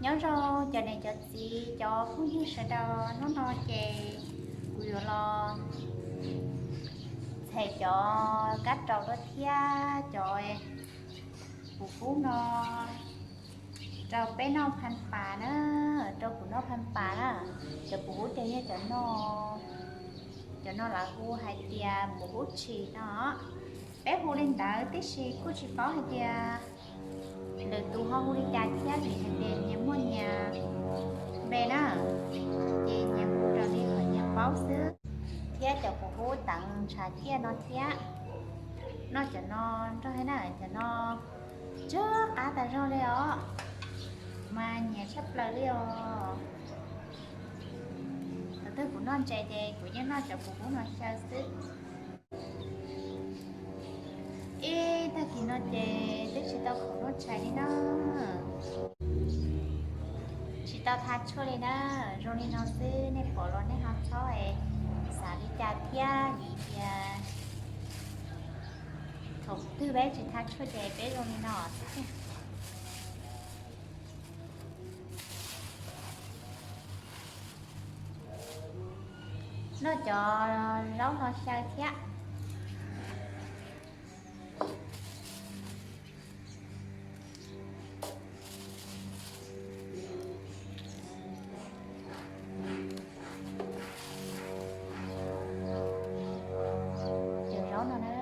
Nyob zoo cov niam cov txiv cov phooj ywg sawv daws, hnub no ces kuv yuav los txhais cov kab raus dua thiab cov pum hub no rau peb noj phaj pas na, rau kuv noj phaj pas na. Cov pum hub ces yog cov no, cov no lawv hu hais tias pum hub tshis no. Peb hu li ntawd tib si kuj tsis paub hais tias lwm tus ho hu li cas thiab vim hais tias nyias muaj nyias npe na. Ces nyias hu raws li qhov nyias paub xwb. Thiab cov pum hub teev ntshav ciaj no thiab. Noj cov no nrog na, cov no tsw qab tas zog li os, mas nyiam tshaj plaws li os. Thaum twg kuv noj ntses ces kuv yeej noj cov pum hub no xyaw xwb. Ib tag kis no ces twb tsis tau khoom noj tshais li na, tsis tau tha tshuaj li na. Zoo li no xwb nej pom los nej ho txhob xav li cas thiab vim tias thaum twg peb tsis tha tshuaj ces peb zoo li no xwb. Noj cov zaub no xyaw thiab. Cov zaub no na,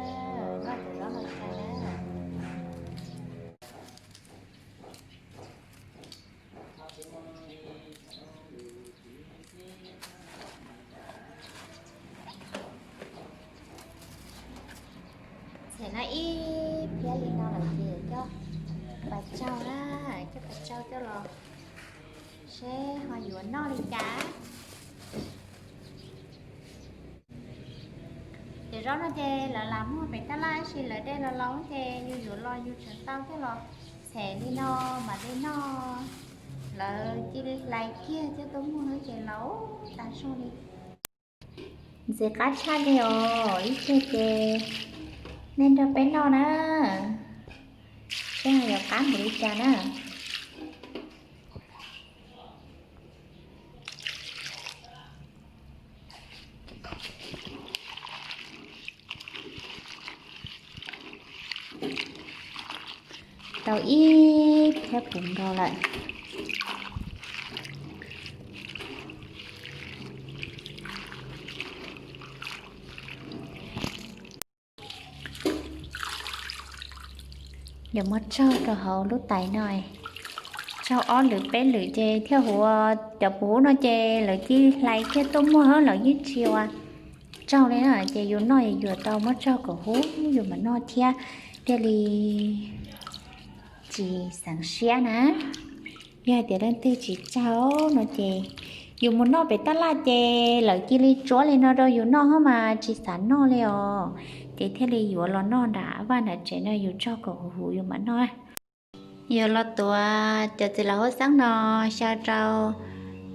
noj cov zaub no xyaw na. Txhais no ib phiab li no lawm ces coj pas tsaug na, coj pas tsaug coj los seb ho yuav noj li cas. Cov zaub no ces lawv lam muag pem tab laj tab sis lawv de los laus ces yus yuav los yus tseem tau coj los txhais li no mam li noj. Lawv cia li hlais kiag coj tuaj muag xwb ces laus tas zog li. Ntxim qab tshaj li os, ib pliag ces nej nrog peb noj na, seb ho yuav qab npaum li cas na. Tau ib phiab pum nrau lawm. Yuav muab tsaug rau hauv lub tais no, tsaug ob lwm peb lwm ces thiaj huv. Cov pum hub no ces lawv cia li hlais kiag tuaj muag, lawv yeej tsis ua tsaug li na, ces yus noj yuav tau muab tsaug kom huv yus mam noj thiab thiaj li tsis xeev siab na. Yog hais tias leej twg tsis tsaug no ces yus mus noj pem tab laj ces lawv cia li tsuab li no rau yus noj hos mas tsis xav noj li os. Ces thiaj li yuav los noj nram vaj nram tsev no, yus tsaug kom huv huv yus mam noj. Yuav los tuav cov txiv laum huab xeeb no xyaw rau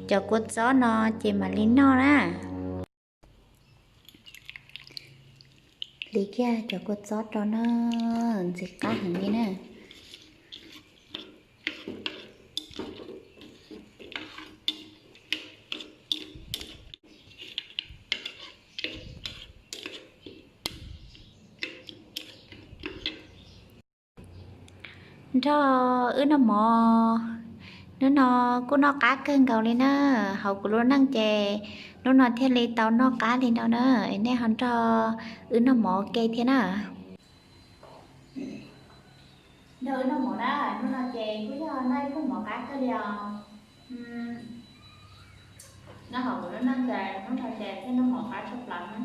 cov kua txob no ces mam li noj na. Hliv kiag cov kua txob rau na, ntxim qab heev li na. Nrog wb noj mov, hnub no kuj noj qab kawg nkaus li na. Hauv kuv lub neej ces hnub no thiaj li tau noj qab li no na. Nej ho nrog wb noj mov ua ke thiab na. Nrog wb noj mov na, hnub no ces kuj yog noj ib pluag mov qab kawg li os. Noj hauv kuv lub neej ces hnub no ces thiaj noj mov qab tshaj plaws na.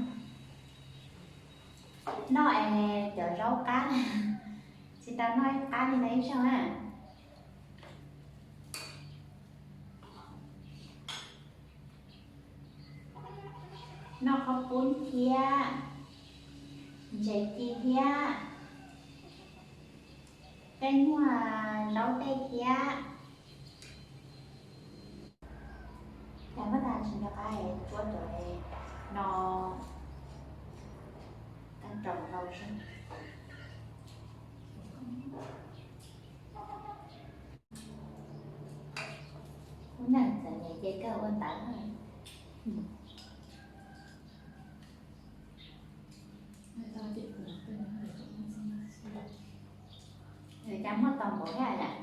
Noj es cov zaub qab, tsis tau noj ib qab li no ib zaug na. Noj qhaub poob thiab, ntses ci thiab, tej nyuag zaub tej thiab. Cas muab tag tsis nco qab tsuab cov no. Ces kawg ua ntawv. Cas muaj tau npaum thiab yom?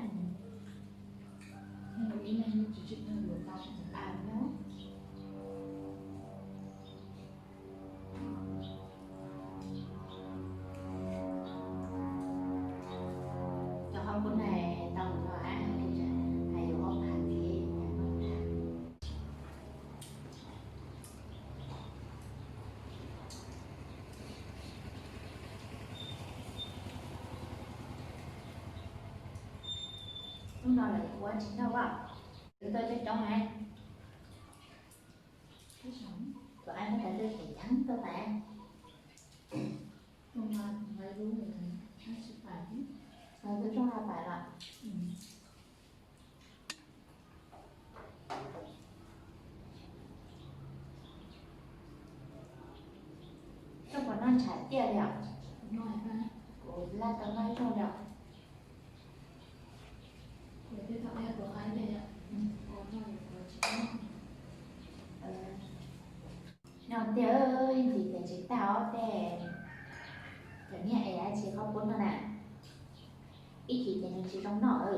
Cov qhov kuv hais tau no, hais yuav ua phav thiab. Hnub no lawv ua tsis noj os, lawv tau coob coob na. Tus av no lawv tau coob coob tau tas. Tus no lawv tau coob ha pais los. Koj puas noj ntshav ciaj li os? Kuv laj tau noj ib zaug li os. Noj tiag, ib ntsis ces tsis tag os tej. Cov niag es dab tsi qhov pub no na, ib chim ces nws tsis zoo noj.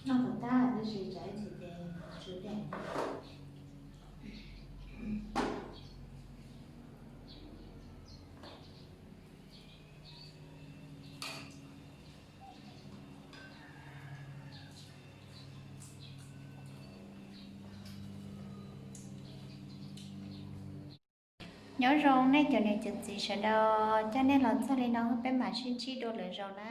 Noj kom tag tab sis tsam ib chim ces tsw dej. Nyob zoo nej cov niam cov txiv sawv daws, coj nej los txog li no peb mam sib ntsib dua lwm zaus na.